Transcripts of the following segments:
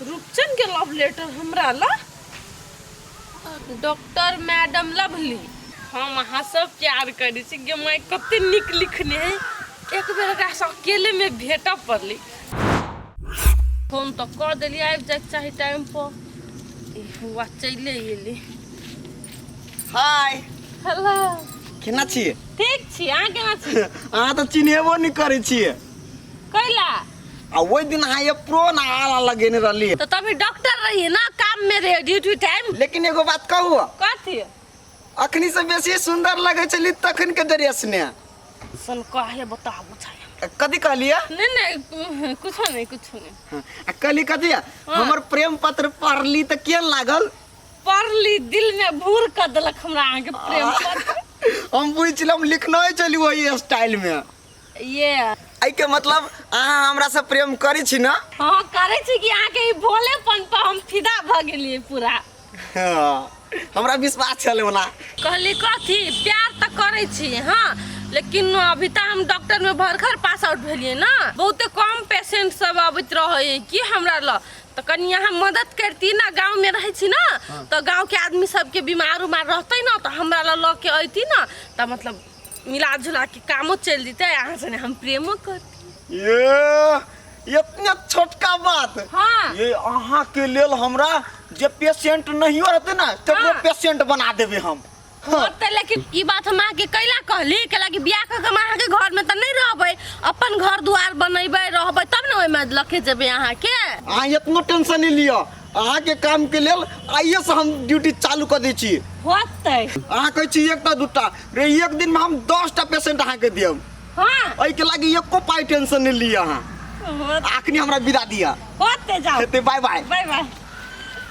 रूपचंद के love letter हमरा ला डॉक्टर मैडम लवली हम अहाँ सब प्यार करै छी गे माय कते नीक लिखने है एक बेर एकरासँ अकेलेमे भेटऽ पड़लै फोन तऽ कऽ देलियै आबि जाइके चाही टाइम पर ई हुआ चलि एलै हाय हेलो केना छियै ठीक छी अहाँ केना छी अहाँ तऽ चिन्हेबो नहि करै छियै कैला आ ओहि दिन अहाँ एप्रोन आला लगेने रहलियै तऽ तभी डॉक्टर रहिए ना काम में रहे ड्यूटी टाइम लेकिन एगो बात कहू कथी अखनी से बेसी सुंदर लगै छली तखन के ड्रेस ने सन काहे बताबू छै कथी कहलियै नहीं नहीं कुछो नहीं कुछो नहीं आ कहली कथी हमर प्रेम पत्र पढ़ली तऽ केहन लागल पढ़ली दिल में भूर कर देलक हमरा अहाँके प्रेम पत्र हम बुझि छलियै हम लिखने छली ओही स्टाइल में ये एहिके मतलब अहाँ हमरा से प्रेम करै छी ना हाँ करै छी कि अहाँके ई भोलेपन पर हम फिदा भऽ गेलियै पूरा हाँ, हमरा विश्वास छलै ओना कहली कथी प्यार तऽ करै छी हाँ लेकिन अभी तऽ हम डॉक्टर में भरखर पास आउट भेलियै ना बहुते कम पेशेंट सब अबैत रहै कि हमरा लग तऽ कनि अहाँ मदद करती ना गाँव में रहै छी ना तऽ गाँव के आदमी सबके बीमार उमार रहतै ना तऽ हमरा लग लऽ के अयती ना तऽ मतलब मिला जुला के कामो चलि जेतै अहाँ सने हम प्रेमो करती ये इतना छोटका बात हाँ। ये अहाँ के लेल हमरा जे पेशेंट नहियो रहते ना तकरो हाँ। पेशेंट बना देबे हम होतै लेकिन ई बात हम अहाँके कैला कहली कैला कि बियाह कऽ के हम अहाँके घरमे तऽ नहि रहबै अपन घर दुआर बनेबै रहबै तब ने ओहिमे लऽ जेबै अहाँके अहाँ इतनो टेंशन नहीं लिअ अहाँके काम के लेल आइए से हम ड्यूटी चालू कऽ दै छी होतै अहाँ कहै छी एकटा दूटा रे एक दिन में हम 10टा पेशेंट अहाँके देब हाँ एहिके लागी एको पाइ टेंशन नहीं लिअ अहाँ अखनी हमरा विदा दिअ होतै जाउ हेतै बाय बाय बाय बाय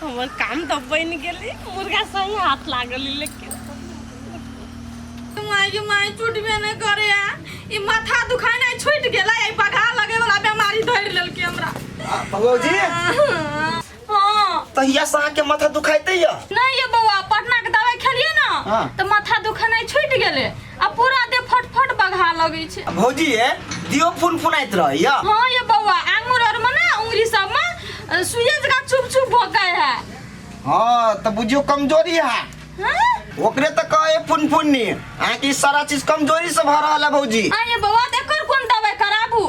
हमर काम तऽ बनि गेलै मुर्गा सही हाथ लागल लेकिन माय गे माय छूटबे नहि करे ई माथा दुखानाइ छूटि गेलै ई बघा लगे वाला बीमारी धरि लेलकै हमरा भगवजी हाँ तहिया से अहाँके माथा दुखाइते यऽ नहीं ये बौआ पटना के दवाई खेलिए ना हाँ। तो माथा दुखानाइ छूटि गेलै आ पूरा देह फटफट बघा लगै छै भौजी ये दियो फुन फुनाइत रहैया हाँ ये बौआ आंगुर और में ना उंगली सब में सुइये जगह चुप चुप भोकै है हाँ तऽ बुझियौ कमजोरी है हाँ? ओकरे तऽ कहे फुनफुन्नी अहाँके ई सारा चीज कमजोरी से भऽ रहल है भौजी आ ये बौआ तऽ एकर कोन दवाई कराबू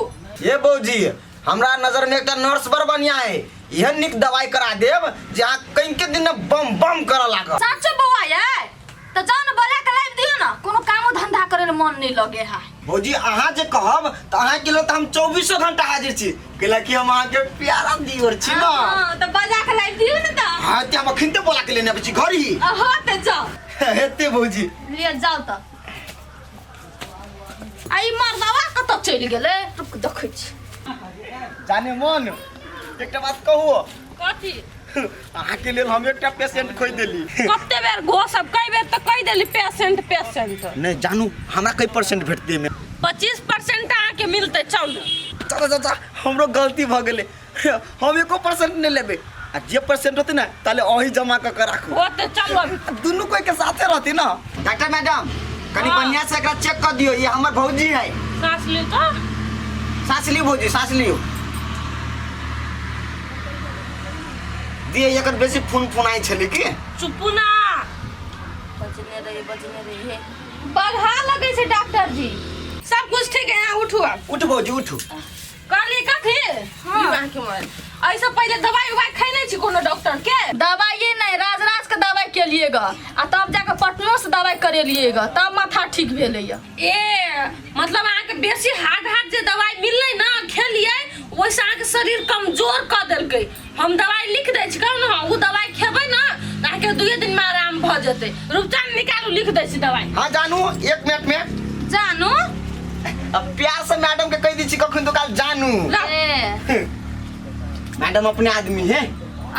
ये भौजी हमरा नजर में एकटा नर्स बड़ बढ़िया है एहन नीक दवाई करा देब जे अहाँ कनिके दिन में बम बम करऽ लागत साचो बौआ ये तऽ जाउ ने बोला के लाबि दियौ ने कोनो कामो धंधा करे ले मन नहीं लगे है भौजी अहाँ जे कहब तऽ अहाँके लेल तऽ हम चौबीसो घंटा हाजिर छी कैला कि हम अहाँके प्यारा दियोर छी ना हाँ, तऽ बजा के लाबि दियौ ने तऽ हाँ ते हम अखन ते बोला के लेने अबै छी घर ही हाँ तऽ जाउ हेते भौजी लिअ जाउ तऽ आ ई मर्दवा कतऽ चलि गेलै रुक देखै छी जाने मन एकटा बात कहू कथी अहाँके लेल हम एकटा पेशेंट खोजि देली कते बेर घोसब कई बेर तऽ कहि देली पेशेंट पेशेंट नहि जानू हमरा कई परसेंट भेटतै एहिमे 25% अहाँके मिलतै चलू चाचा चाचा हमरो गलती भऽ गेलै हम एको परसेंट नहि लेबै आ जे परसेंट होतै ने ताले अही जमा कऽ के राखू होते चलू अभी दुनू कोई के साथे रहती ना डॉक्टर मैडम कनी हाँ। बढ़िया से एकरा चेक कर दियो ये हमर भौजी है साँस लियौ तऽ सांस लियो भौजी सांस लियो दिए एकर बेसी फुन फुनाइ छलै की चुपू ना बजने रही बजने रही हे बघा लगै छै डॉक्टर जी सब कुछ ठीक है यहाँ उठू आप उठ भौजी उठू कहली कथी हाँ। अहाँके मोबाइल एहिसँ पहिले दवाई उवाई खैने छी कोनो डॉक्टर के दवाइए नहीं राज राज के दवाई केलिए ग आ तब जाके पटनो से दवाई करेलिए ग तब माथा ठीक भेलै य ए मतलब अहाँके बेसी हार्ड हार्ड जे दवाई मिललै ना खेलियै ओहिसँ अहाँके शरीर कमजोर कऽ देलकै हम दवाई लिख दै छी कहू ने ओ दवाई खेबै ना तऽ अहाँके दुए दिनमे आराम भऽ जेतै रुपचन निकालू लिख दै छी दवाई हाँ जानू एक मिनट में जानू अब प्यार से मैडम के कह दी छी कखन तो काल जानू ए मैडम अपने आदमी है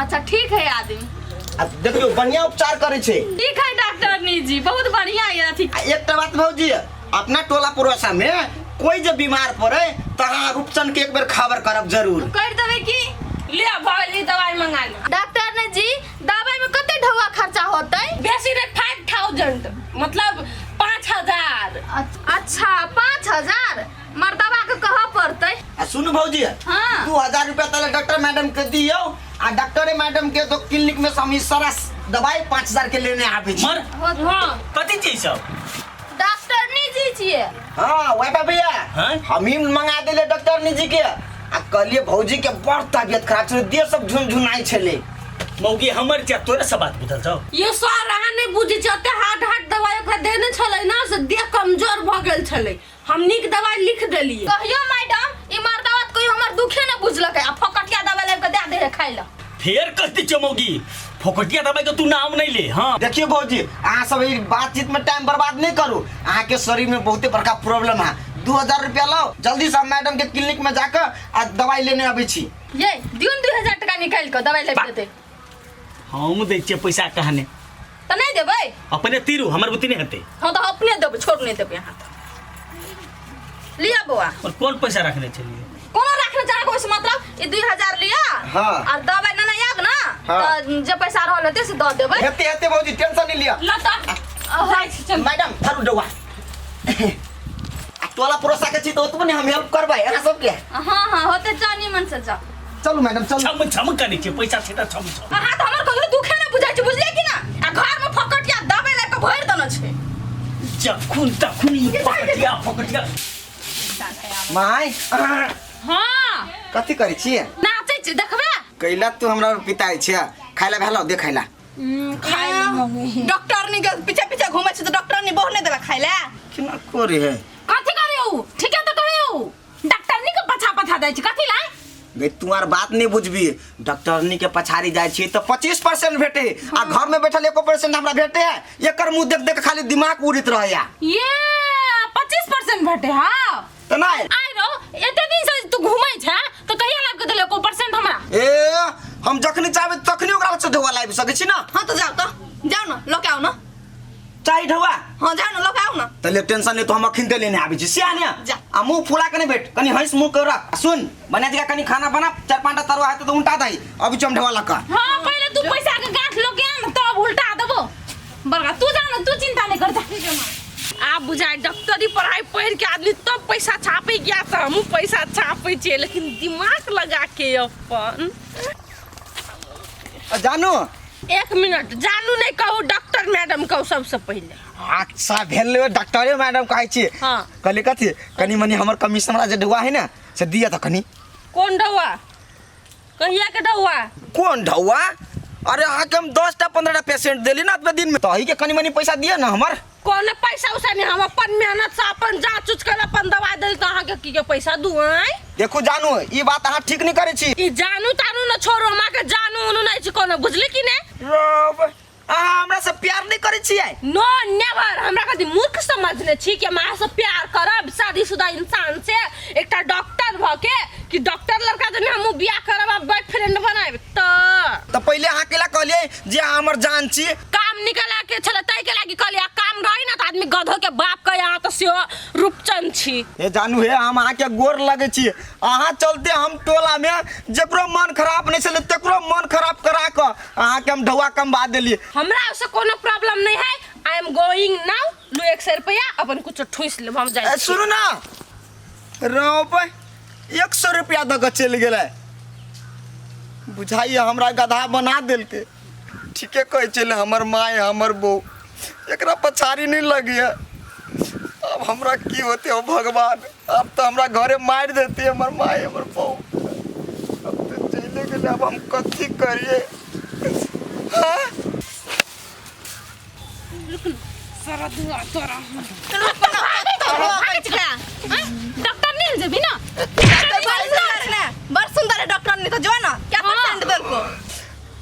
अच्छा ठीक है आदमी आ देखियो बढ़िया उपचार करे छे ठीक है डॉक्टर जी बहुत बढ़िया है अथी आ एकटा बात भौजी अपना टोला पड़ोसा में कोई जब बीमार पड़े तो अहाँ रूपचंद के एक बेर खबर करब जरूर कर देबै की ले भऽ गेल दवाई मंगा ले डॉक्टर ने जी दवाई में कते ढौआ खर्चा होतै बेसी रे 5000 मतलब 5000 अच्छा 5000 मर्दवा के कहऽ पड़तै आ सुनू भौजी हाँ। 2000 रुपया तले डॉक्टर मैडम के दियो आ डॉक्टरे मैडम के तो क्लिनिक में से हम ई सारा दवाई 5000 के लेने आबै छी। मर हाँ कथी चीज सब डॉक्टरनी जी छियै। हाँ वही भैया। हाँ? हम ही मंगा देले डॉक्टर जी के आ कहलिए भौजी के बड़ तबियत खराब छलै, देह सब झुनझुनाइ छलै। मौगी हमर छै तोरे से बात बुझल छौ? ये सर अहाँ नहि बुझै छी, ओते हार्ड हार्ड दवाई ओकरा देने छलै ना से देह कमजोर भऽ गेल छलै। हम नीक दवाई लिख देलियै। कहियो मैडम ई मर्दावा त कहियो हमर दुखे न बुझलकै आ फकटिया दवाई लाबि के दए दे है खाइ लए। फेर कहती छौ मौगी फोकटिया दवाई के तू नाम नहीं ले। हाँ देखियो भौजी, अहाँ सब ई बातचीत में टाइम बर्बाद नहीं करू। अहाँ के शरीर में बहुते बड़का प्रॉब्लम है। 2000 रुपया लाओ जल्दी से, हम मैडम के क्लिनिक में जाकर आ दवाई लेने अबै छी। ये दियौ ने 2000 टका निकालि कऽ दवाई लाबि देतै। हम दै छियै पैसा कहने। तऽ नहि देबै? अपने तीरू हमर बुद्धि नहीं हेतै। हाँ तऽ अपने देबै, छोड़ नहि देबै अहाँ तऽ। लिअ बौआ। और कोन पैसा रखने छलियै? कोनो रखने चाहे ओहिसँ मतलब ई 2000 लिअ। हाँ। आर दवाई नेने आयब ने। हाँ। तऽ जे पैसा रहल हेतै से दऽ देबै। हेतै हेतै भौजी, टेंशन नहीं लिअ। ल तऽ जाइ छी, चल। मैडम धरू डौआ। आ टोला पड़ोसा के छी तऽ ओतबो ने हम हेल्प करबै अहाँ सबके। हाँ हाँ होते, जा निमन से जा। चलू मैडम चलू। छम छम करै छै पैसा छै तऽ छम छम। अहाँ तऽ हमर कहियो दुखे नहि बुझै छै, बुझलियै कि ना? आ घरमे फकटिया दवाई लाबि कऽ भरि देने छै। जखुन तखुन ई फकटिया फकटिया। माय। हाँ। कथी करै छियै? नाचै छी देखबे। कैला तू हमरा पिताइ छै? खाइ ला भेलौ देखै ला। खाइ ले मम्मी। डॉक्टरनी के पीछे पीछे घूमै छै तऽ डॉक्टरनी बहु नहि देबै खाइ लए। केना करे है? कथी करे उ? ठीक है तऽ करे उ। डॉक्टरनी के पछा पछा जाइ छै कथी ला? गई तू आर बात नहीं बुझबी। डॉक्टरनी के पछाड़ी जाइ छी तऽ 25% भेटे आ घर में बैठल 1% हमरा भेटे है। एकर मुंह देख देख खाली दिमाग उड़ित रहैया। ये 25% भेटे हाँ? तऽ नहि। आइ रो एते दिन से तू घूमै छै तऽ कहिया लाबि के देले 1% हमरा? ए हम जखनी चाहबै तखनी ओकरा से ढौआ लाबि सकै छी ना। हाँ तऽ जाउ तऽ जाउ ने लऽ के आउ ने। चाही ढौआ? हाँ जाउ ने लऽ के आउ ने। तऽ ले टेंशन नहीं, तो हम अखन लेने आबै छी सिया ने। जा। आ मुंह फुला के नहीं बैठ, कनी हंस मुंह के रख। सुन बना दिया कनी खाना बना, 4-5 टा तरुआ हेतै तऽ उल्टा दही अभी चम ढौआ लऽ कऽ। हाँ पहिले तू पैसा के गांठ लऽ के आन तब उल्टा देबो। बड़का तू जा ना, तू चिंता नहीं कर जा। आब बुझाय डॉक्टरी पढ़ाई पढ़ के आदमी तब पैसा छापे गया तऽ हमहूँ पैसा छापे छियै, लेकिन दिमाग लगा के अपन। जानू एक मिनट, जानू नहीं कहू, डॉक्टर मैडम कहू सबसे पहिले। अच्छा भेल डॉक्टरे मैडम कहै छी। हाँ। कहली कथी कनी मनी हमर कमीशन वाला जे ढौआ है ना से दिया तऽ कनी। कोन ढौआ? कहिया के ढौआ? कोन ढौआ? अरे अहाँके हम 10टा 15टा पेशेंट देली ना एतबे दिन में, तऽ अहीके कनी मनी पैसा दिअ ना हमर। कोनो पैसा उसा नहीं, हम अपन मेहनत से अपन जांच उच कर अपन दवाई देली तऽ अहाँके की के पैसा दू? आँय देखू जानू, ई बात अहाँ ठीक नहीं करै छी। ई जानू तानू न छोड़ू, हम अहाँके जानू उनू नहीं छी कोनो, बुझली कि नहीं? रब, अहाँ हमरा से प्यार नहीं करै छियै? नो नेवर, हमरा कथी मूर्ख समझने छी कि हम अहाँ से प्यार करब? शादीशुदा इंसान से एकटा डॉक्टर भऽ के कि डॉक्टर लड़का जने हमहूँ बियाह करब आ बॉयफ्रेंड बनायब तऽ? तऽ पहिले अहाँ केला कहलियै जे अहाँ हमर जान छी? काम निकला के छलै ताहि के लागी कहलियै, आ काम रही ना तऽ आदमी गधो के बाप कहे अहाँ तऽ सेहो रूपचंद छी। हे जानू हे, हम अहाँके गोर लगै छी। अहाँ चलते हम टोला में जकरो मन खराब नहीं छलै तकरो मन खराब करा कऽ अहाँके हम ढौआ कमबा देलियै। हमरा ओसे कोनो प्रॉब्लम नहीं है। I am going नाउ। लू 100 रुपया अपन कुछ ठूस लेब, हम जाइ ए, छी। सुनू ना रौ 100 रुपया दऽ कऽ चलि गेलै। बुझाइए हमरा गधा बना देलकै। ठीके कहै छलै हमर माय हमर बहू, एकरा पछाड़ी नहीं लगिए। अब हमरा की होते हो भगवान, अब तो हमरा घरे मारि देती हमर माय हमर बहू। अब तो चले गेलै, अब हम कथी करिए? हाँ? सारा दुआ तोरा डॉक्टर नहीं जेबी ना? बड़ सुंदर है, बड़ सुंदर है डॉक्टर नहीं तो जो ना क्या परसेंट देलको?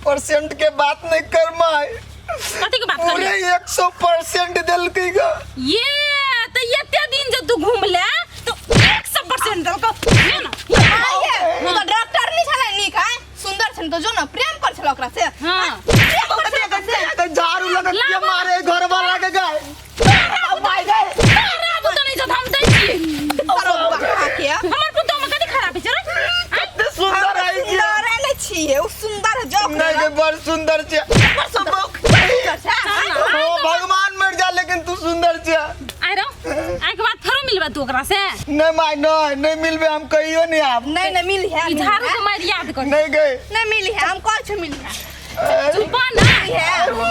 परसेंट के बात नहीं कर माय। कथी के बात पूरे करिए? 100% देलकै गा। ये तो एते दिन जे तू घूमले तो 100% देलको ले ना। आइए उ तो डॉक्टर नहीं छलै नीक है, सुंदर छन तो जो ना प्रेम कर छल ओकरा से। हाँ। प्रेम कर छल ओकरा से। झाड़ू लगा के मारे घर वाला के गाय। तारा पुतो नहीं जब हम दै छी। करो बका के। हमर पुतो में कथी खराबी छै रे? कते सुंदर है ये। सुंदर है नहीं छिए, उ सुंदर है जो नहीं के बड़ सुंदर छे। बड़ सुंदर छै। ओ भगवान मर जा लेकिन तू सुंदर छे। आइ रो, आइ के बाद फेरो फेरो मिलबे तू ओकरा से? नहीं माय, नहीं नहीं मिलबे, हम कहियो नहीं आब। नहीं नहीं मिली है। ई झाड़ू के मार याद कर। नहीं गए। नहीं मिली है, हम कहै छी मिली है। चुप ना। मिली है।